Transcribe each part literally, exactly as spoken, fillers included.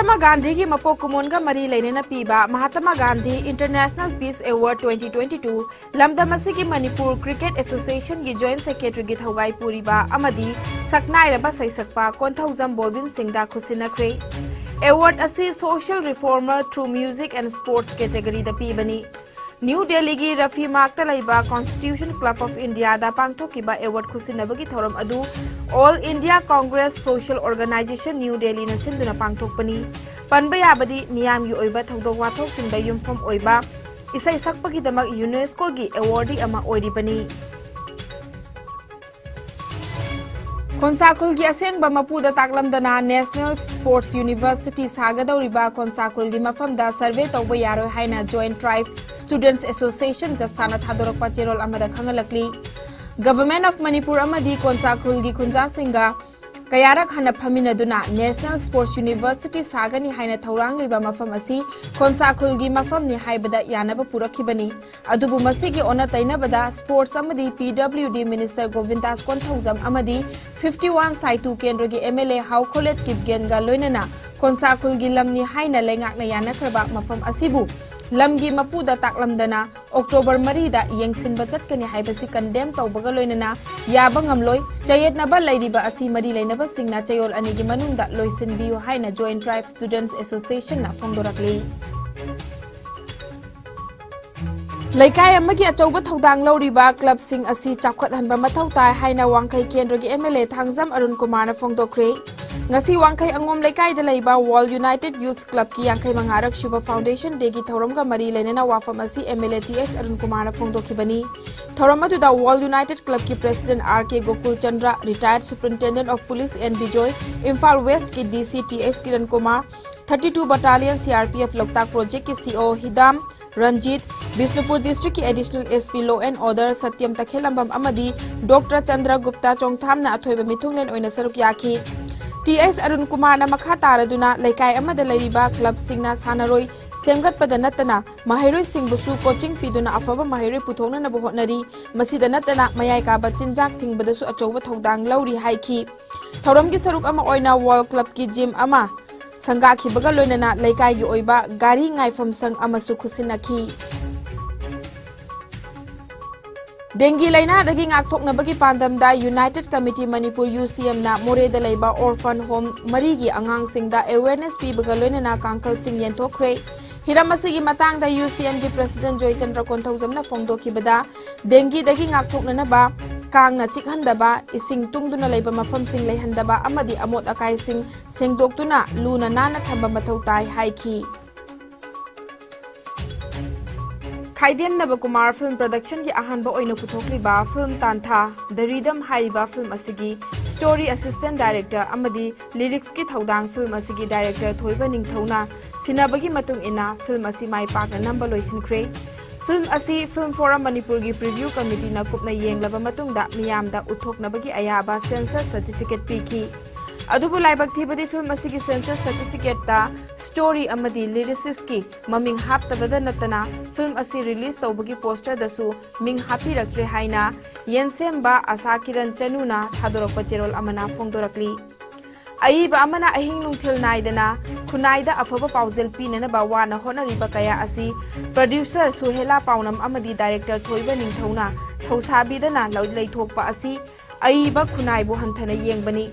ꯃꯍꯥꯇꯃꯥ ꯒꯥꯟꯙꯤꯒꯤ ꯃꯄꯣꯛ ꯀꯨꯝꯑꯣꯟꯒ ꯃꯔꯤ ꯂꯩꯅꯅ ꯄꯤꯕ Mahatma Gandhi international peace award twenty twenty two ꯂꯝꯗꯝ ꯑꯁꯤꯒꯤ ꯃꯅꯤꯄꯨꯔ ꯀ꯭ꯔꯤꯀꯦꯠ ꯑꯦꯁꯣꯁꯤꯌꯦꯁꯟꯒꯤ ꯖꯣꯏꯟꯠ ꯁꯦꯀ꯭ꯔꯦꯇꯔꯤꯒꯤ ꯊꯧꯒꯥꯏ ꯄꯨꯔꯤꯕ ꯑꯃꯗꯤ ꯁꯛꯅꯥꯏꯔꯕ ꯁꯩꯁꯛꯄ ꯀꯣꯟꯊꯧꯖꯝ ꯕꯣꯕꯤꯟ ꯁꯤꯡꯗ ꯈꯨꯠꯁꯤꯟꯅꯈ꯭ꯔꯦ꯫ ꯑꯦꯋꯥꯔꯗ ꯑꯁꯤ Social Reformer Through Music and Sports categoryꯗ ꯄꯤꯕꯅꯤ꯫ ꯅ꯭ꯌꯨ ꯗꯦꯜꯂꯤꯒꯤ ꯔꯐꯤ ꯃꯥꯔꯛꯇ ꯂꯩꯕ Constitution Club of Indiaꯗ ꯄꯥꯡꯊꯣꯛꯈꯤꯕ ꯑꯦꯋꯥꯔꯗ ꯈꯨꯠꯁꯤꯟꯅꯕꯒꯤ ꯊꯧꯔꯝ ꯑꯗꯨ All India Congress Social Organisation New Delhiꯅ ꯁꯤꯟꯗꯨꯅ ꯄꯥꯡꯊꯣꯛꯄꯅꯤ꯫ ꯄꯟꯕ ꯌꯥꯕꯗꯤ ꯃꯤꯌꯥꯝꯒꯤ ꯑꯣꯏꯕ ꯊꯧꯗꯣꯛ ꯋꯥꯊꯣꯛꯁꯤꯡꯗ ꯌꯨꯝꯐꯝ ꯑꯣꯏꯕ ꯏꯁꯩ ꯁꯛꯄꯒꯤꯗꯃꯛ UNESCOꯒꯤ ꯑꯦꯋꯥꯔꯗꯤ ꯑꯃ ꯑꯣꯏꯔꯤꯕꯅꯤ꯫ ꯈꯣꯟꯁꯥꯈꯨꯜꯒꯤ ꯑꯁꯦꯡꯕ ꯃꯄꯨꯗ ꯇꯥꯛꯂꯝꯗꯅ National Sports University ꯁꯥꯒꯗꯧꯔꯤꯕ ꯈꯣꯟꯁꯥꯈꯨꯜꯒꯤ ꯃꯐꯝꯗ ꯁꯔꯚꯦ ꯇꯧꯕ ꯌꯥꯔꯣꯏ ꯍꯥꯏꯅ Joint Tribe Students Association ꯖꯠꯁꯥꯅ ꯊꯥꯗꯣꯔꯛꯄ ꯆꯦꯔꯣꯜ ꯑꯃꯗ ꯈꯪꯍꯜꯂꯛꯂꯤ꯫ Government of Manipur ꯑꯃꯗꯤ ꯈꯣꯟꯁꯥꯈꯨꯜꯒꯤ ꯈꯨꯟꯖꯥꯁꯤꯡꯒ ꯀꯌꯥꯔꯛ ꯍꯟꯅ ꯐꯝꯃꯤꯟꯅꯗꯨꯅ National Sports University ꯁꯥꯒꯅꯤ ꯍꯥꯏꯅ ꯊꯧꯔꯥꯡꯂꯤꯕ ꯃꯐꯝ ꯑꯁꯤ ꯈꯣꯟꯁꯥꯈꯨꯜꯒꯤ ꯃꯐꯝꯅꯤ ꯍꯥꯏꯕꯗ ꯌꯥꯅꯕ ꯄꯨꯔꯛꯈꯤꯕꯅꯤ꯫ ꯑꯗꯨꯕꯨ ꯃꯁꯤꯒꯤ ꯑꯣꯟꯅ ꯇꯩꯅꯕꯗ Sports ꯑꯃꯗꯤ PWD Minister ꯒꯣꯕꯤꯟꯗꯥꯁ ꯀꯣꯟꯊꯧꯖꯝ ꯑꯃꯗꯤ fifty one ꯁꯥꯏꯇꯨ ꯀꯦꯟꯗ꯭ꯔꯒꯤ MLA ꯍꯥꯎꯈꯣꯂꯦꯠ ꯀꯤꯞꯒꯦꯟꯒ ꯂꯣꯏꯅꯅ ꯈꯣꯟꯁꯥꯈꯨꯜꯒꯤ ꯂꯝꯅꯤ ꯍꯥꯏꯅ ꯂꯩꯉꯥꯛꯅ ꯌꯥꯅꯈ꯭ꯔꯕ ꯃꯐꯝ ꯑꯁꯤꯕꯨ ꯂꯝꯒꯤ ꯃꯄꯨꯗ ꯇꯥꯛꯂꯝꯗꯅ October ꯃꯔꯤꯗ ꯌꯦꯡꯁꯤꯟꯕ ꯆꯠꯀꯅꯤ ꯍꯥꯏꯕꯁꯤ condemn ꯇꯧꯕꯒ ꯂꯣꯏꯅꯅ ꯌꯥꯕ ꯉꯝꯂꯣꯏ꯫ ꯆꯌꯦꯠꯅꯕ ꯂꯩꯔꯤꯕ ꯑꯁꯤ ꯃꯔꯤ ꯂꯩꯅꯕꯁꯤꯡꯅ ꯆꯌꯣꯜ ꯑꯅꯤꯒꯤ ꯃꯅꯨꯡꯗ ꯂꯣꯏꯁꯤꯟꯕꯤꯌꯨ ꯍꯥꯏꯅ Joint Tribe Students Associationꯅ ꯐꯣꯡꯗꯣꯔꯛꯂꯤ꯫ ꯂꯩꯀꯥꯏ ꯑꯃꯒꯤ ꯑꯆꯧꯕ ꯊꯧꯗꯥꯡ ꯂꯧꯔꯤꯕ ꯀ꯭ꯂꯕꯁꯤꯡ ꯑꯁꯤ ꯆꯥꯎꯈꯠꯍꯟꯕ ꯃꯊꯧ ꯇꯥꯏ ꯍꯥꯏꯅ ꯋꯥꯡꯈꯩ ꯀꯦꯟꯗ꯭ꯔꯒꯤ MLA ꯊꯥꯡꯖꯝ ꯑꯔꯨꯟ ꯀꯨꯃꯥꯔꯅ ꯐꯣꯡꯗꯣꯛꯈ꯭ꯔꯦ꯫ ꯉꯁꯤ ꯋꯥꯡꯈꯩ ꯑꯉꯣꯝ ꯂꯩꯀꯥꯏꯗ ꯂꯩꯕ World United Youth Clubꯀꯤ ꯌꯥꯡꯈꯩ ꯃꯉꯥꯔꯛ ꯁꯨꯕ Foundation Dayꯒꯤ ꯊꯧꯔꯝꯒ ꯃꯔꯤ ꯂꯩꯅꯅ ꯋꯥꯐꯝ ꯑꯁꯤ MLA ꯇꯤ ꯑꯦꯁ ꯑꯔꯨꯟ ꯀꯨꯃꯥꯔꯅ ꯐꯣꯡꯗꯣꯛꯈꯤꯕꯅꯤ꯫ ꯊꯧꯔꯝ ꯑꯗꯨꯗ World United Clubꯀꯤ President R K Gokul Chandra, Retired Superintendent of Police N Bijoy, Imphal Westꯀꯤ DC T S Kiran Kumar, thirty two Battalion CRPF Loktak Projectꯀꯤ CO ꯍꯤꯗꯥꯝ ꯔꯟꯖꯤꯠ, ꯕꯤꯁꯅꯨꯄꯨꯔ Districtꯀꯤ Additional SP Law and Order Satyam Takhellambam ꯑꯃꯗꯤ Doctor ꯆꯟꯗ꯭ꯔ ꯒꯨꯞꯇꯥ ꯆꯣꯡꯊꯥꯝꯅ ꯑꯊꯣꯏꯕ ꯃꯤꯊꯨꯡꯂꯦꯟ ꯑꯣꯏꯅ ꯁꯔꯨꯛ ꯌꯥꯈꯤ꯫ ꯇꯤ ꯑꯦꯁ ꯑꯔꯨꯟ ꯀꯨꯃꯥꯔꯅ ꯃꯈꯥ ꯇꯥꯔꯗꯨꯅ ꯂꯩꯀꯥꯏ ꯑꯃꯗ ꯂꯩꯔꯤꯕ ꯀ꯭ꯂꯕꯁꯤꯡꯅ ꯁꯥꯟꯅꯔꯣꯏ ꯁꯦꯝꯒꯠꯄꯗ ꯅꯠꯇꯅ ꯃꯍꯩꯔꯣꯏꯁꯤꯡꯕꯨꯁꯨ coaching ꯄꯤꯗꯨꯅ ꯑꯐꯕ ꯃꯍꯩꯔꯣꯏ ꯄꯨꯊꯣꯛꯅꯅꯕ ꯍꯣꯠꯅꯔꯤ꯫ ꯃꯁꯤꯗ ꯅꯠꯇꯅ ꯃꯌꯥꯏ ꯀꯥꯕ ꯆꯤꯟꯖꯥꯛ ꯊꯤꯡꯕꯗꯁꯨ ꯑꯆꯧꯕ ꯊꯧꯗꯥꯡ ꯂꯧꯔꯤ ꯍꯥꯏꯈꯤ꯫ ꯊꯧꯔꯝꯒꯤ ꯁꯔꯨꯛ ꯑꯃ ꯑꯣꯏꯅ World Clubꯀꯤ gym ꯑꯃ, ꯁꯪꯒꯥꯈꯤꯕꯒ ꯂꯣꯏꯅꯅ ꯂꯩꯀꯥꯏꯒꯤ ꯑꯣꯏꯕ ꯒꯥꯔꯤ ꯉꯥꯏꯐꯝ ꯁꯪ ꯑꯃꯁꯨ ꯈꯨꯠꯁꯤꯟꯅꯈꯤ꯫ ꯗꯦꯡꯒꯤ ꯂꯥꯏꯅꯥꯗꯒꯤ ꯉꯥꯛꯊꯣꯛꯅꯕꯒꯤ ꯄꯥꯟꯗꯝꯗ United Committee Manipur, UCM, ꯅ ꯃꯣꯔꯦꯗ ꯂꯩꯕ orphan home ꯃꯔꯤꯒꯤ ꯑꯉꯥꯡꯁꯤꯡꯗ awareness ꯄꯤꯕꯒ ꯂꯣꯏꯅꯅ ꯀꯥꯡꯈꯜꯁꯤꯡ ꯌꯦꯟꯊꯣꯛꯈ꯭ꯔꯦ꯫ ꯍꯤꯔꯝ ꯑꯁꯤꯒꯤ ꯃꯇꯥꯡꯗ UCM ꯒꯤ President ꯖꯣꯏꯆꯟꯗ꯭ꯔ ꯀꯣꯟꯊꯧꯖꯝꯅ ꯐꯣꯡꯗꯣꯛꯈꯤꯕꯗ, ꯗꯦꯡꯒꯤꯗꯒꯤ ꯉꯥꯛꯊꯣꯛꯅꯅꯕ ꯀꯥꯡꯅ ꯆꯤꯛꯍꯟꯗꯕ, ꯏꯁꯤꯡ ꯇꯨꯡꯗꯨꯅ ꯂꯩꯕ ꯃꯐꯝꯁꯤꯡ ꯂꯩꯍꯟꯗꯕ ꯑꯃꯗꯤ ꯑꯃꯣꯠ ꯑꯀꯥꯏꯁꯤꯡ ꯁꯦꯡꯗꯣꯛꯇꯨꯅ ꯂꯨꯅ ꯅꯥꯟꯅ ꯊꯝꯕ ꯃꯊꯧ ꯇꯥꯏ ꯍꯥꯏꯈꯤ꯫ ꯈꯥꯏꯗꯦꯝ ꯅꯕꯀꯨꯃꯥꯔ Film Production ꯒꯤ ꯑꯍꯥꯟꯕ ꯑꯣꯏꯅ ꯄꯨꯊꯣꯛꯂꯤꯕ film ꯇꯥꯟꯊꯥ The Rhythm ꯍꯥꯏꯔꯤꯕ film ꯑꯁꯤꯒꯤ story assistant director ꯑꯃꯗꯤ lyrics ꯀꯤ ꯊꯧꯗꯥꯡ film ꯑꯁꯤꯒꯤ director ꯊꯣꯏꯕ ꯅꯤꯡꯊꯧꯅ ꯁꯤꯟꯅꯕꯒꯤ ꯃꯇꯨꯡ ꯏꯟꯅ film ꯑꯁꯤ ꯃꯥꯏ ꯄꯥꯛꯅ ꯅꯝꯕ ꯂꯣꯏꯁꯤꯟꯈ꯭ꯔꯦ꯫ Film ꯑꯁꯤ Film Forum ꯃꯅꯤꯄꯨꯔꯒꯤ preview committee ꯅ ꯀꯨꯞꯅ ꯌꯦꯡꯂꯕ ꯃꯇꯨꯡꯗ ꯃꯤꯌꯥꯝꯗ ꯎꯠꯊꯣꯛꯅꯕꯒꯤ ꯑꯌꯥꯕ censor certificate ꯄꯤꯈꯤ꯫ ꯑꯗꯨꯕꯨ ꯂꯥꯏꯕꯛ ꯊꯤꯕꯗꯤ film ꯑꯁꯤꯒꯤ censor certificate ꯇ story ꯑꯃꯗꯤ lyricist ꯀꯤ ꯃꯃꯤꯡ ꯍꯥꯞꯇꯕꯗ ꯅꯠꯇꯅ film ꯑꯁꯤ release ꯇꯧꯕꯒꯤ poster ꯗꯁꯨ ꯃꯤꯡ ꯍꯥꯞꯄꯤꯔꯛꯇ꯭ꯔꯦ ꯍꯥꯏꯅ ꯌꯦꯟꯁꯦꯝꯕ ꯑꯁꯥ ꯀꯤꯔꯟ ꯆꯅꯨꯅ ꯊꯥꯗꯣꯔꯛꯄ ꯆꯦꯔꯣꯜ ꯑꯃꯅ ꯐꯣꯡꯗꯣꯔꯛꯂꯤ꯫ ꯑꯏꯕ ꯑꯃꯅ ꯑꯍꯤꯡ ꯅꯨꯡꯊꯤꯜ ꯅꯥꯏꯗꯅ ꯈꯨꯟꯅꯥꯏꯗ ꯑꯐꯕ ꯄꯥꯎꯖꯦꯜ ꯄꯤꯅꯅꯕ ꯋꯥꯅ ꯍꯣꯠꯅꯔꯤꯕ ꯀꯌꯥ ꯑꯁꯤ producer ꯁꯨꯍꯦꯂꯥ ꯄꯥꯎꯅꯝ ꯑꯃꯗꯤ director ꯊꯣꯏꯕ ꯅꯤꯡꯊꯧꯅ ꯊꯧꯁꯥꯕꯤꯗꯅ ꯂꯧ-, ꯂꯩꯊꯣꯛꯄ ꯑꯁꯤ ꯑꯏꯕ ꯈꯨꯟꯅꯥꯏꯕꯨ ꯍꯟꯊꯅ ꯌꯦꯡꯕꯅꯤ꯫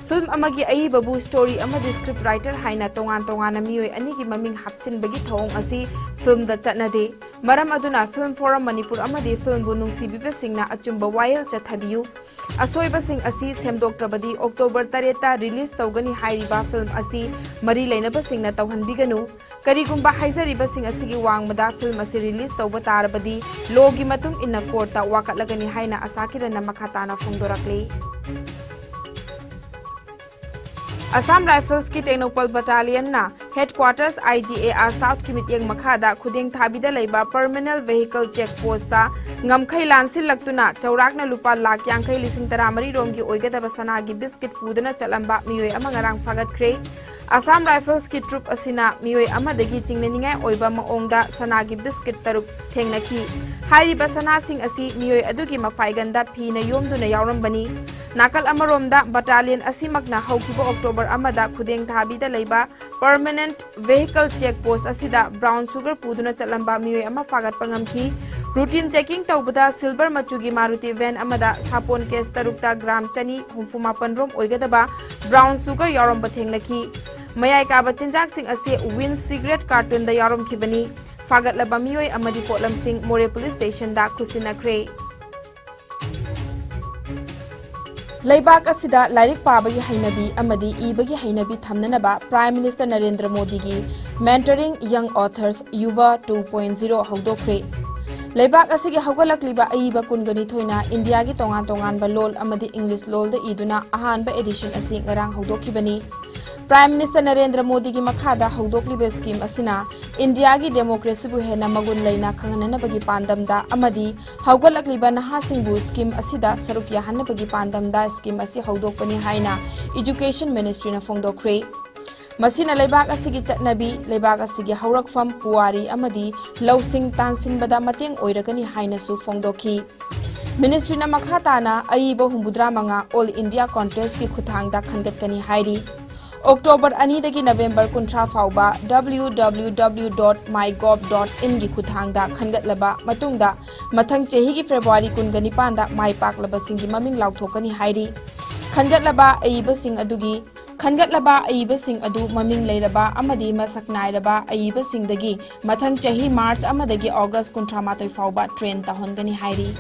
Film ꯑꯃꯒꯤ ꯑꯏꯕꯕꯨ story ꯑꯃꯗꯤ script writer ꯍꯥꯏꯅ ꯇꯣꯉꯥꯟ ꯇꯣꯉꯥꯟꯅ ꯃꯤꯑꯣꯏ ꯑꯅꯤꯒꯤ ꯃꯃꯤꯡ ꯍꯥꯞꯆꯤꯟꯕꯒꯤ ꯊꯧꯑꯣꯡ ꯑꯁꯤ film ꯗ ꯆꯠꯅꯗꯦ꯫ ꯃꯔꯝ ꯑꯗꯨꯅ Film Forum ꯃꯅꯤꯄꯨꯔ ꯑꯃꯗꯤ film ꯕꯨ ꯅꯨꯡꯁꯤꯕꯤꯕꯁꯤꯡꯅ ꯑꯆꯨꯝꯕ ꯋꯥꯌꯦꯜ ꯆꯠꯊꯕꯤꯌꯨ꯫ ꯑꯁꯣꯏꯕꯁꯤꯡ ꯑꯁꯤ ꯁꯦꯝꯗꯣꯛꯇ꯭ꯔꯕꯗꯤ October ꯇꯔꯦꯠꯇ release ꯇꯧꯒꯅꯤ ꯍꯥꯏꯔꯤꯕ film ꯑꯁꯤ ꯃꯔꯤ ꯂꯩꯅꯕꯁꯤꯡꯅ ꯇꯧꯍꯟꯕꯤꯒꯅꯨ꯫ ꯀꯔꯤꯒꯨꯝꯕ ꯍꯥꯏꯖꯔꯤꯕꯁꯤꯡ ꯑꯁꯤꯒꯤ ꯋꯥꯡꯃꯗ film ꯑꯁꯤ release ꯇꯧꯕ ꯇꯥꯔꯕꯗꯤ law ꯒꯤ ꯃꯇꯨꯡ ꯏꯟꯅ court ꯇ ꯋꯥꯀꯠꯂꯒꯅꯤ ꯍꯥꯏꯅ ꯑꯁꯥ ꯀꯤꯔꯟꯅ ꯃꯈꯥ ꯇꯥꯅ ꯐꯣꯡꯗꯣꯔꯛꯂꯤ꯫ Assam Rifles ꯀꯤ ꯇꯦꯡꯅꯧꯄꯜ battalion ꯅ headquarters I G A R South ꯀꯤ ꯃꯤꯠꯌꯦꯡ ꯃꯈꯥꯗ ꯈꯨꯗꯦꯡ ꯊꯥꯕꯤꯗ ꯂꯩꯕ permanent vehicle check post ꯇ ꯉꯝꯈꯩ ꯂꯥꯟꯁꯤꯜꯂꯛꯇꯨꯅ ꯆꯥꯎꯔꯥꯛꯅ ꯂꯨꯄꯥ ꯂꯥꯈ ꯌꯥꯡꯈꯩ ꯂꯤꯁꯤꯡ ꯇꯔꯥꯃꯔꯤ ꯔꯣꯝꯒꯤ ꯑꯣꯏꯒꯗꯕ ꯁꯅꯥꯒꯤ biscuit ꯄꯨꯗꯨꯅ ꯆꯠꯂꯝꯕ ꯃꯤꯑꯣꯏ ꯑꯃ ꯉꯔꯥꯡ ꯐꯥꯒꯠꯈ꯭ꯔꯦ꯫ Assam Rifles ꯀꯤ troop ꯑꯁꯤꯅ ꯃꯤꯑꯣꯏ ꯑꯃꯗꯒꯤ ꯆꯤꯡꯅꯅꯤꯡꯉꯥꯏ ꯑꯣꯏꯕ ꯃꯑꯣꯡꯗ ꯁꯅꯥꯒꯤ biscuit ꯇꯔꯨꯛ ꯊꯦꯡꯅꯈꯤ꯫ ꯍꯥꯏꯔꯤꯕ ꯁꯅꯥꯁꯤꯡ ꯑꯁꯤ ꯃꯤꯑꯣꯏ ꯑꯗꯨꯒꯤ ꯃꯐꯥꯏꯒꯟꯗ ꯐꯤꯅ ꯌꯣꯝꯗꯨꯅ ꯌꯥꯎꯔꯝꯕꯅꯤ꯫ ꯅꯥꯀꯜ ꯑꯃꯔꯣꯝꯗ, ꯕꯇꯥꯂꯤꯌꯟ ꯑꯁꯤꯃꯛꯅ ꯍꯧꯈꯤꯕ ꯑꯣꯛꯇꯣꯕꯔ ꯑꯃꯗ ꯈꯨꯗꯦꯡ ꯊꯥꯕꯤꯗ ꯂꯩꯕ Permanent Vehicle Check Post ꯑꯁꯤꯗ brown sugar ꯄꯨꯗꯨꯅ ꯆꯠꯂꯝꯕ ꯃꯤꯑꯣꯏ ꯑꯃ ꯐꯥꯒꯠꯄ ꯉꯝꯈꯤ꯫ Routine checking ꯇꯧꯕꯗ silver ꯃꯆꯨꯒꯤ Maruti van ꯑꯃꯗ ꯁꯥꯄꯣꯟ case ꯇꯔꯨꯛꯇ gram ꯆꯅꯤ ꯍꯨꯝꯐꯨ ꯃꯥꯄꯟ ꯔꯣꯝ ꯑꯣꯏꯒꯗꯕ brown sugar ꯌꯥꯎꯔꯝꯕ ꯊꯦꯡꯅꯈꯤ꯫ ꯃꯌꯥꯏ ꯀꯥꯕ ꯆꯤꯟꯖꯥꯛꯁꯤꯡ ꯑꯁꯤ Win cigarette cartonꯗ ꯌꯥꯎꯔꯝꯈꯤꯕꯅꯤ꯫ ꯐꯥꯒꯠꯂꯕ ꯃꯤꯑꯣꯏ ꯑꯃꯗꯤ ꯄꯣꯠꯂꯝꯁꯤꯡ ꯃꯣꯔꯦ police stationꯗ ꯈꯨꯠꯁꯤꯟꯅꯈ꯭ꯔꯦ꯫ ꯂꯩꯕꯥꯛ ꯑꯁꯤꯗ ꯂꯥꯏꯔꯤꯛ ꯄꯥꯕꯒꯤ ꯍꯩꯅꯕꯤ ꯑꯃꯗꯤ ꯏꯕꯒꯤ ꯍꯩꯅꯕꯤ ꯊꯝꯅꯅꯕ Prime Minister ꯅꯔꯦꯟꯗ꯭ꯔ ꯃꯣꯗꯤꯒꯤ Mentoring Young Authors, Yuva two point zero ꯍꯧꯗꯣꯛꯈ꯭ꯔꯦ꯫ ꯂꯩꯕꯥꯛ ꯑꯁꯤꯒꯤ ꯍꯧꯒꯠꯂꯛꯂꯤꯕ ꯑꯏꯕ ꯀꯨꯟꯒ ꯅꯤꯊꯣꯏꯅ ꯏꯟꯗꯤꯌꯥꯒꯤ ꯇꯣꯉꯥꯟ ꯇꯣꯉꯥꯟꯕ ꯂꯣꯜ ꯑꯃꯗꯤ English ꯂꯣꯜꯗ ꯏꯗꯨꯅ ꯑꯍꯥꯟꯕ edition ꯑꯁꯤ ꯉꯔꯥꯡ ꯍꯧꯗꯣꯛꯈꯤꯕꯅꯤ꯫ Prime Minister ꯅꯔꯦꯟꯗ꯭ꯔ ꯃꯣꯗꯤꯒꯤ ꯃꯈꯥꯗ ꯍꯧꯗꯣꯛꯂꯤꯕ scheme ꯑꯁꯤꯅ ꯏꯟꯗꯤꯌꯥꯒꯤ democracyꯕꯨ ꯍꯦꯟꯅ ꯃꯒꯨꯟ ꯂꯩꯅ ꯈꯪꯍꯟꯅꯅꯕꯒꯤ ꯄꯥꯟꯗꯝꯗ ꯑꯃꯗꯤ ꯍꯧꯒꯠꯂꯛꯂꯤꯕ ꯅꯍꯥꯁꯤꯡꯕꯨ scheme ꯑꯁꯤꯗ ꯁꯔꯨꯛ ꯌꯥꯍꯟꯅꯕꯒꯤ ꯄꯥꯟꯗꯝꯗ scheme ꯑꯁꯤ ꯍꯧꯗꯣꯛꯄꯅꯤ ꯍꯥꯏꯅ Education Ministryꯅ ꯐꯣꯡꯗꯣꯛꯈ꯭ꯔꯦ꯫ ꯃꯁꯤꯅ ꯂꯩꯕꯥꯛ ꯑꯁꯤꯒꯤ ꯆꯠꯅꯕꯤ, ꯂꯩꯕꯥꯛ ꯑꯁꯤꯒꯤ ꯍꯧꯔꯛꯐꯝ, ꯄꯨꯋꯥꯔꯤ ꯑꯃꯗꯤ ꯂꯧꯁꯤꯡ ꯇꯥꯟꯁꯤꯟꯕꯗ ꯃꯇꯦꯡ ꯑꯣꯏꯔꯒꯅꯤ ꯍꯥꯏꯅꯁꯨ ꯐꯣꯡꯗꯣꯛꯈꯤ꯫ Ministryꯅ ꯃꯈꯥ ꯇꯥꯅ ꯑꯏꯕ ꯍꯨꯝꯐꯨꯇꯔꯥ ꯃꯉꯥ All India Contestꯀꯤ ꯈꯨꯠꯊꯥꯡꯗ ꯈꯟꯒꯠꯀꯅꯤ ꯍꯥꯏꯔꯤ꯫ October ꯑꯅꯤꯗꯒꯤ November ꯀꯨꯟꯊ꯭ꯔꯥ ꯐꯥꯎꯕ W W W dot mygov dot inꯒꯤ ꯈꯨꯠꯊꯥꯡꯗ ꯈꯟꯒꯠꯂꯕ ꯃꯇꯨꯡꯗ ꯃꯊꯪ ꯆꯍꯤꯒꯤ February ꯀꯨꯟꯒ ꯅꯤꯄꯥꯟꯗ ꯃꯥꯏ ꯄꯥꯛꯂꯕꯁꯤꯡꯒꯤ ꯃꯃꯤꯡ ꯂꯥꯎꯊꯣꯛꯀꯅꯤ ꯍꯥꯏꯔꯤ꯫ ꯈꯟꯒꯠꯂꯕ ꯑꯏꯕꯁꯤꯡ ꯑꯗꯨꯒꯤ, ꯈꯟꯒꯠꯂꯕ ꯑꯏꯕꯁꯤꯡ ꯑꯗꯨ ꯃꯃꯤꯡ ꯂꯩꯔꯕ ꯑꯃꯗꯤ ꯃꯁꯛ ꯅꯥꯏꯔꯕ ꯑꯏꯕꯁꯤꯡꯗꯒꯤ ꯃꯊꯪ ꯆꯍꯤ March ꯑꯃꯗꯒꯤ August ꯀꯨꯟꯊ꯭ꯔꯥ ꯃꯥꯊꯣꯏ ꯐꯥꯎꯕ train ꯇꯧꯍꯟꯒꯅꯤ ꯍꯥꯏꯔꯤ꯫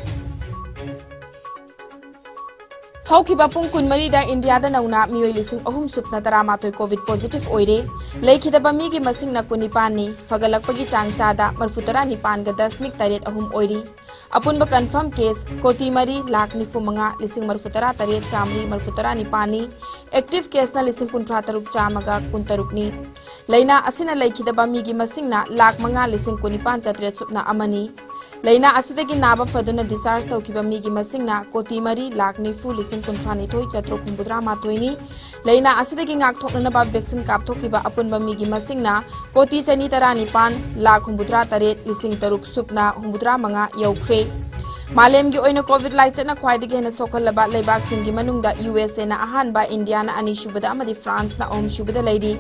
ꯍꯧꯈꯤꯕ ꯄꯨꯡ ꯀꯨꯟꯃꯔꯤꯗ ꯏꯟꯗꯤꯌꯥꯗ ꯅꯧꯅ ꯃꯤꯑꯣꯏ ꯂꯤꯁꯤꯡ ꯑꯍꯨꯝ ꯁꯨꯞꯅ ꯇꯔꯥꯃꯥꯊꯣꯏ COVID positive ꯑꯣꯏꯔꯦ꯫ ꯂꯩꯈꯤꯗꯕ ꯃꯤꯒꯤ ꯃꯁꯤꯡꯅ ꯀꯨꯟꯅꯤꯄꯥꯟꯅꯤ꯫ ꯐꯒꯠꯂꯛꯄꯒꯤ ꯆꯥꯡ ꯆꯥꯗ ꯃꯔꯤꯐꯨꯇꯔꯥ ꯅꯤꯄꯥꯟꯒ ꯗꯁꯃꯤꯛ ꯇꯔꯦꯠ ꯑꯍꯨꯝ ꯑꯣꯏꯔꯤ꯫ ꯑꯄꯨꯟꯕ confirm case ꯀꯣꯇꯤ ꯃꯔꯤ ꯂꯥꯈ ꯅꯤꯐꯨ ꯃꯉꯥ ꯂꯤꯁꯤꯡ ꯃꯔꯤꯐꯨ ꯇꯔꯥ ꯇꯔꯦꯠ ꯆꯥꯃꯔꯤ ꯃꯔꯤꯐꯨ ꯇꯔꯥ ꯅꯤꯄꯥꯟꯅꯤ꯫ Active caseꯅ ꯂꯤꯁꯤꯡ ꯀꯨꯟꯊ꯭ꯔꯥ ꯇꯔꯨꯛ ꯆꯥꯝꯃꯒ ꯀꯨꯟꯇꯔꯨꯛꯅꯤ꯫ ꯂꯥꯏꯅꯥ ꯑꯁꯤꯅ ꯂꯩꯈꯤꯗꯕ ꯃꯤꯒꯤ ꯃꯁꯤꯡꯅ ꯂꯥꯈ ꯃꯉꯥ ꯂꯤꯁꯤꯡ ꯀꯨꯟꯅꯤꯄꯥꯟ ꯆꯥꯇ꯭ꯔꯦꯠ ꯁꯨꯞꯅ ꯑꯃꯅꯤ꯫ ꯂꯥꯏꯅꯥ ꯑꯁꯤꯗꯒꯤ ꯅꯥꯕ ꯐꯗꯨꯅ discharge ꯇꯧꯈꯤꯕ ꯃꯤꯒꯤ ꯃꯁꯤꯡꯅ ꯀꯣꯇꯤ ꯃꯔꯤ ꯂꯥꯈ ꯅꯤꯐꯨ ꯂꯤꯁꯤꯡ ꯀꯨꯟꯊ꯭ꯔꯥ ꯅꯤꯊꯣꯏ ꯆꯥꯇ꯭ꯔꯨꯛ ꯍꯨꯝꯐꯨꯇꯔꯥ ꯃꯥꯊꯣꯏꯅꯤ꯫ ꯂꯥꯏꯅꯥ ꯑꯁꯤꯗꯒꯤ ꯉꯥꯛꯊꯣꯛꯅꯅꯕ vaccine ꯀꯥꯞꯊꯣꯛꯈꯤꯕ ꯑꯄꯨꯟꯕ ꯃꯤꯒꯤ ꯃꯁꯤꯡꯅ ꯀꯣꯇꯤ ꯆꯅꯤ ꯇꯔꯥ ꯅꯤꯄꯥꯟ ꯂꯥꯈ ꯍꯨꯝꯐꯨꯇꯔꯥ ꯇꯔꯦꯠ ꯂꯤꯁꯤꯡ ꯇꯔꯨꯛ ꯁꯨꯞꯅ ꯍꯨꯝꯐꯨꯇꯔꯥ ꯃꯉꯥ ꯌꯧꯈ꯭ꯔꯦ꯫ ꯃꯥꯂꯦꯝꯒꯤ ꯑꯣꯏꯅ COVID ꯂꯥꯏꯆꯠꯅ ꯈ꯭ꯋꯥꯏꯗꯒꯤ ꯍꯦꯟꯅ ꯁꯣꯛꯍꯜꯂꯕ ꯂꯩꯕꯥꯛꯁꯤꯡꯒꯤ ꯃꯅꯨꯡꯗ USAꯅ ꯑꯍꯥꯟꯕ, ꯏꯟꯗꯤꯌꯥꯅ ꯑꯅꯤꯁꯨꯕꯗ ꯑꯃꯗꯤ ꯐ꯭ꯔꯥꯟꯁꯅ ꯑꯍꯨꯝꯁꯨꯕꯗ ꯂꯩꯔꯤ꯫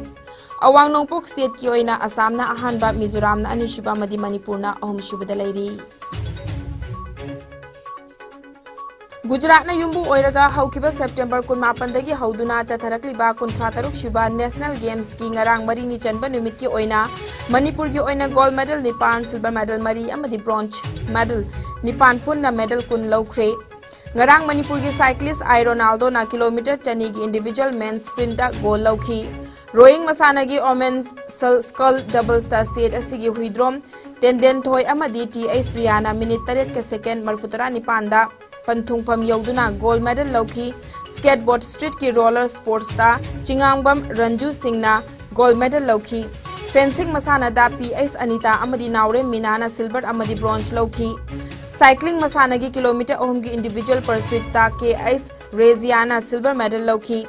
ꯑꯋꯥꯡ ꯅꯣꯡꯄꯣꯛ stateꯀꯤ ꯑꯣꯏꯅ ꯑꯁꯥꯝꯅ ꯑꯍꯥꯟꯕ, ꯃꯤꯖꯣꯔꯥꯝꯅ ꯑꯅꯤꯁꯨꯕ ꯑꯃꯗꯤ ꯃꯅꯤꯄꯨꯔꯅ ꯑꯍꯨꯝꯁꯨꯕꯗ ꯂꯩꯔꯤ꯫ ꯒꯨꯖꯔꯥꯠꯅ ꯌꯨꯝꯕꯨ ꯑꯣꯏꯔꯒ ꯍꯧꯈꯤꯕ September ꯀꯨꯟꯃꯥꯄꯟꯗꯒꯤ ꯍꯧꯗꯨꯅ ꯆꯠꯊꯔꯛꯂꯤꯕ ꯀꯨꯟꯊ꯭ꯔꯥ ꯇꯔꯨꯛ ꯁꯨꯕ National Gamesꯀꯤ ꯉꯔꯥꯡ ꯃꯔꯤꯅꯤ ꯆꯟꯕ ꯅꯨꯃꯤꯠꯀꯤ ꯑꯣꯏꯅ ꯃꯅꯤꯄꯨꯔꯒꯤ ꯑꯣꯏꯅ gold medal ꯅꯤꯄꯥꯟ, silver medal ꯃꯔꯤ ꯑꯃꯗꯤ bronze medal ꯅꯤꯄꯥꯟ ꯄꯨꯟꯅ medal ꯀꯨꯟ ꯂꯧꯈ꯭ꯔꯦ꯫ ꯉꯔꯥꯡ ꯃꯅꯤꯄꯨꯔꯒꯤ cyclist ꯑꯥꯏ ꯔꯣꯅꯥꯜꯗꯣꯅ kilometre ꯆꯅꯤꯒꯤ individual men's sprintꯇ gold ꯂꯧꯈꯤ꯫ Rowing ꯃꯁꯥꯟꯅꯒꯤ women's scull doubleꯁꯇ state ꯑꯁꯤꯒꯤ ꯍꯨꯏꯗ꯭ꯔꯣꯝ ꯇꯦꯟꯗꯦꯟꯊꯣꯏ ꯑꯃꯗꯤ ꯇꯤ ꯑꯩꯆ ꯄ꯭ꯔꯤꯌꯥꯅ minute ꯇꯔꯦꯠꯀ second ꯃꯔꯤꯐꯨꯇꯔꯥ ꯅꯤꯄꯥꯟꯗ ꯄꯟꯊꯨꯡꯐꯝ ꯌꯧꯗꯨꯅ gold medal ꯂꯧꯈꯤ꯫ Skateboard streetꯀꯤ roller sportsꯇ ꯆꯤꯉꯥꯡꯕꯝ ꯔꯟꯖꯨ ꯁꯤꯡꯅ gold medal ꯂꯧꯈꯤ꯫ Fencing ꯃꯁꯥꯟꯅꯗ ꯄꯤ ꯑꯩꯆ ꯑꯅꯤꯇꯥ ꯑꯃꯗꯤ ꯅꯥꯎꯔꯦꯝ ꯃꯤꯅꯥꯅ silver ꯑꯃꯗꯤ bronze ꯂꯧꯈꯤ꯫ Cycling ꯃꯁꯥꯟꯅꯒꯤ kilometre ꯑꯍꯨꯝꯒꯤ individual pursuitꯇ ꯀꯦ ꯑꯩꯆ ꯔꯦꯖꯤꯌꯥꯅ silver medal ꯂꯧꯈꯤ꯫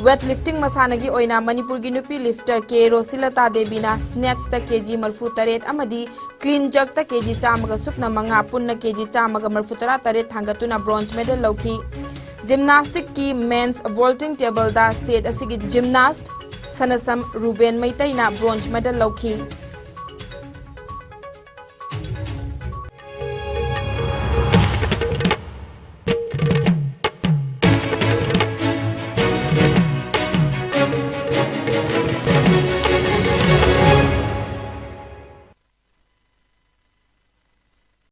Weightlifting ꯃꯁꯥꯟꯅꯒꯤ ꯑꯣꯏꯅ ꯃꯅꯤꯄꯨꯔꯒꯤ ꯅꯨꯄꯤ lifter ꯀꯦ ꯔꯣꯁꯤꯂꯇꯥ ꯗꯦꯕꯤꯅ snatchꯇ ꯀꯦꯖꯤ ꯃꯔꯤꯐꯨꯇꯔꯦꯠ ꯑꯃꯗꯤ clean jerkꯇ ꯀꯦꯖꯤ ꯆꯥꯝꯃꯒ ꯁꯨꯞꯅ ꯃꯉꯥ, ꯄꯨꯟꯅ ꯀꯦꯖꯤ ꯆꯥꯝꯃꯒ ꯃꯔꯤꯐꯨꯇꯔꯥ ꯇꯔꯦꯠ ꯊꯥꯡꯒꯠꯇꯨꯅ bronze medal ꯂꯧꯈꯤ꯫ Gymnasticꯀꯤ men's vaulting tableꯗ state ꯑꯁꯤꯒꯤ gymnast ꯁꯅꯁꯝ ꯔꯨꯕꯦꯟ ꯃꯩꯇꯩꯅ bronze medal ꯂꯧꯈꯤ꯫